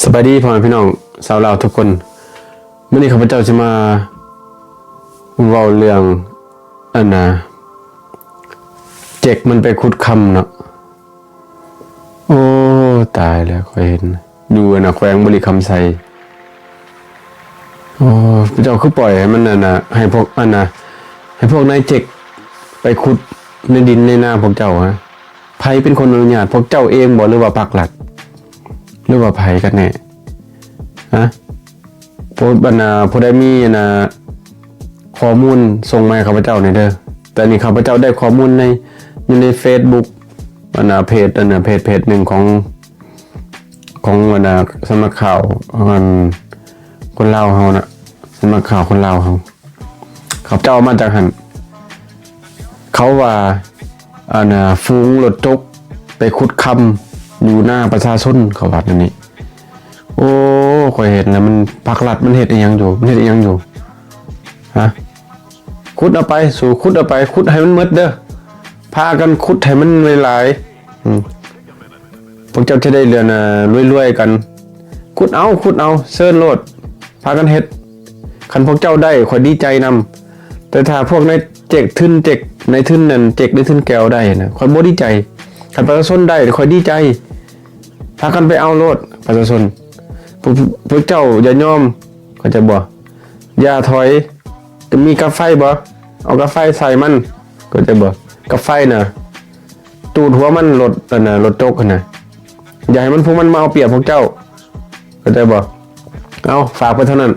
ສະບາຍດີພໍ່ແມ່ພີ່ນ້ອງຊາວລາວທຸກຄົນ. ມື້ນີ້ຂ້າພະເຈົ້າຊິມາເວົ້າເລື່ອງ ອັນນ່າ ເຈັກມັນໄປຂຸດຄຳເນາະ. ໂອ້ ຕາຍແລ້ວ ຂ້ອຍເຫັນຢູ່ ອັນນ່າ ແຂວງບໍລິຄຳໄຊ. ໂອ້ ເຈົ້າຄືປ່ອຍໃຫ້ມັນ ອັນນ່າ ໃຫ້ພວກ ອັນນ່າ ໃຫ້ພວກນາຍເຈັກໄປຂຸດໃນດິນໃນນາພວກເຈົ້າ? ຫະ ໃຜເປັນຄົນອະນຸຍາດ? ພວກເຈົ້າເອງບໍ່ ຫຼືວ່າພັກລັດ ຫຼືວ່າໃຜກັນແນ່? ຮະ ຜູ້ ອັນນ່າ ຜູ້ໃດມີ ອັນນ່າ ຂໍ້ມູນສົ່ງມາໃຫ້ຂ້າພະເຈົ້າແດ່ເດີ. ແຕ່ນີ້ຂ້າພະເຈົ້າໄດ້ຂໍ້ມູນໃນ ຢູ່ໃນເຟສບຸກ ອັນນ່າ ເພຈ ອັນນ່າ ເພຈ ເພຈໜຶ່ງຂອງ ຂອງ ອັນນ່າ ສຳນັກຂ່າວ ອັນ ຄົນລາວເຮົານະ ສຳນັກຂ່າວຄົນລາວເຮົາ. ເຂົາເຈົ້າເອົາມາຈາກຫັ້ນ ເຂົາວ່າ ອັນນ່າ ຝູງລົດຈົກໄປຂຸດຄຳຢູ່ນາປະຊາຊົນ ເຂົາວ່າແນວນີ້. ໂອ້ ຂ້ອຍເຫັນແລ້ວ ມັນ ພັກລັດມັນເຮັດອີ່ຫຍັງຢູ່ ມັນເຮັດອີ່ຫຍັງຢູ່? ຮະ ຂຸດເອົາໄປ ສູຂຸດເອົາໄປ ຂຸດໃຫ້ມັນໝົດເດີ ພາກັນຂຸດໃຫ້ມັນຫຼາຍໆ. ອືມ ພວກເຈົ້າຈະໄດ້ເລື່ອນ ເອີ ລວຍໆກັນ. ຂຸດເອົາ ຂຸດເອົາ ເຊີນໂລດ ພາກັນເຮັດ. ຄັນພວກເຈົ້າໄດ້ ຂ້ອຍດີໃຈນຳ. ແຕ່ຖ້າພວກນາຍເຈັກ ທຶນເຈັກ ນາຍທຶນນັ້ນ ເຈັກ ນາຍທຶນແກວໄດ້ນະ ຂ້ອຍບໍ່ດີໃຈ. ຄັນປະຊາຊົນໄດ້ ຂ້ອຍດີໃຈ. ພາກັນໄປເອົາໂລດ ປະຊາຊົນ. ພວກ ພວກເຈົ້າຢ່າຍອມ ເຂົ້າໃຈບໍ່? ຢ່າຖອຍ. ຈະມີກາໄຟບໍ່? ເອົາກາໄຟໃສ່ມັນ ເຂົ້າໃຈບໍ່? ກາໄຟນະ ຕູດຫົວມັນ ລົດ ອັນນ່າ ລົດຈົກຫັ້ນນະ. ຢ່າໃຫ້ມັນ ພວກມັນມາເອົາປຽບພວກເຈົ້າ ເຂົ້າໃຈບໍ່? ເອົາ ຝາກໄປເທົ່ານັ້ນ.